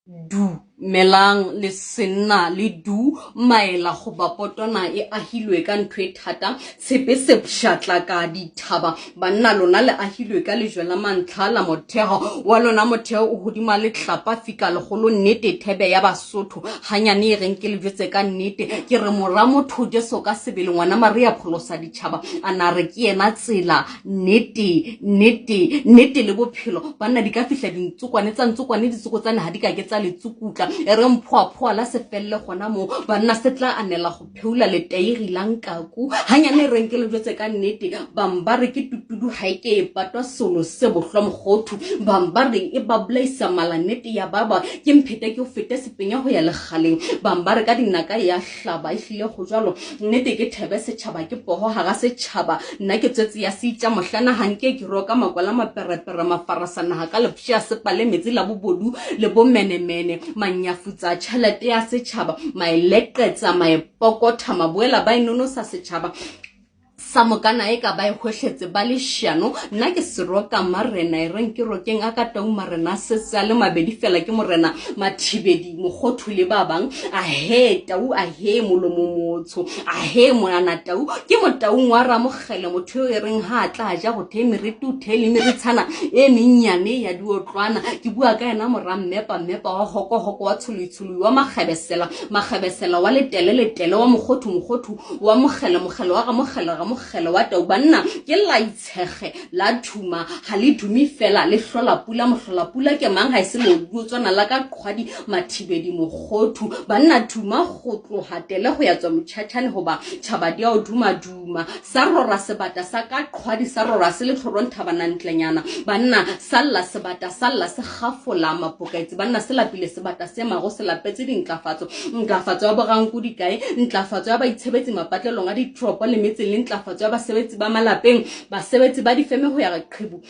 Dumelang le senna le du maela goba potwana e ahilwe ka ntho e thata tshepe se pšhatlaka dithaba banna lona le ahilwe ka lejwe la mantlha la motheo wa lona motheo o hodima letlapa fika legolo nnete thebe ya basotho ganyane e reng ke le jwetse ka nnete ke re mora motho jesu ka sebele ngwana maria pholosa ditšhaba a na re ke yena tsela nnete nnete nnete le bophelo banna di ka fihla dintsokwane tsa ntsokwane ditsokotsane ga di ka ke tsa letsukutla e re mphoaphoa la se felele gona moo banna se tla anela go pheula letairi la nkaku ganyane e reng ke le jwetse ka nnete bang ba re ke tutudu ga e ke e patwa solo se bohlwa mokgothu bang ba re e ba bolaisa mala nnete ya baba ke mphete ke o fete sepenya go ya legaleng bang ba re ka dinaka ya hlaba e hlile go jalo nnete ke thebe setšhaba ke pogo gara setšhaba nna ke tswetse ya seitša mohlana ganke ke roka makwala maperepere mafarasa naga ka lepšea sepale metsi la bobodu le bomenemene manyafutsa tšhelete ya setšhaba maeleqetsa maepokotha maboela ba enonosa setšhaba sa mokana e ka ba e hwehletse ba lešano nna ke seroka marena e reng ke rokeng a ka tau marena se se a le mabedi fela ke morena mathibedi mokgothu le ba bang a he tau a he molomo motsho a he monana tau ke motaung wa ramokgele motho yo e reng ha a tla ja go thee meriti o thee le meritshana e mennyane ya diotlwana ke bua ka yena mora mmepa mmepa wa hokohoko wa tsholoitsholoi wa makgebesela makgebesela wa letele letele wa mokgothu mokgothu wa mogele mogele wa ramogele ramogele wa tau banna ke laitshege la thuma ga le dume fela le hlola pula mohlola pula ke mang ga e se leotswana la ka qhwadi mathibedi mokgothu banna thuma go tloga tele go ya tswa motšhatšhane goba tšhaba di a o duma duma sa rora sebata sa ka qhwadi sa rora se le tlhorong thabanantlenyana banna sa lla sebata sa lla se gafola mapokaetse banna se lapile sebata se mago se lapetse dintlafatso ntlafatso ya boranko di kae ntlafatso ya baitshebetsi mapatlelong a ditoropo le metseng le ntlafatso ya basebetsi ba malapeng basebetsi ba difeme go ya qhebu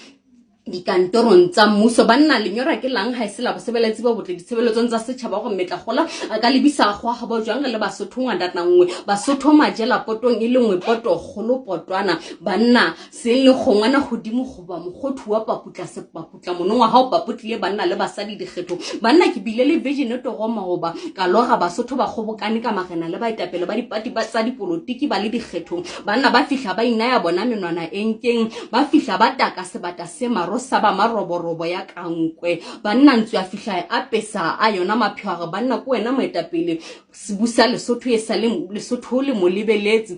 dikantorong tsa mmuso banna lenyora ke lang ga e se la bosebeletsi bo botle ditshebeletsong tsa setšhaba go mmetla gola a ka lebisa go aga bo jwang re le basotho ngwandatna nngwe basotho majela potong e le nngwe poto kgolo potwana banna seng le kgongwana godimo goba mokgothu wa paputla sepaputla monongwa ga o papotlile banna le basadi dikgetho banna ke bile le vision e togo maoba ka lora basotho ba kgobokane ka marena le baetapele ba dipati ba tsa dipolotiki ba le dikgethong banna ba fihla ba inaya bona menwana e nkeng ba fihla ba taka sebata se maro sa ba maroborobo ya kankwe banna ntsu a fihla e apesa a yona mapheo a re banna ko wena moetapele busa lesotho e sa le lesotho le mo lebeletse.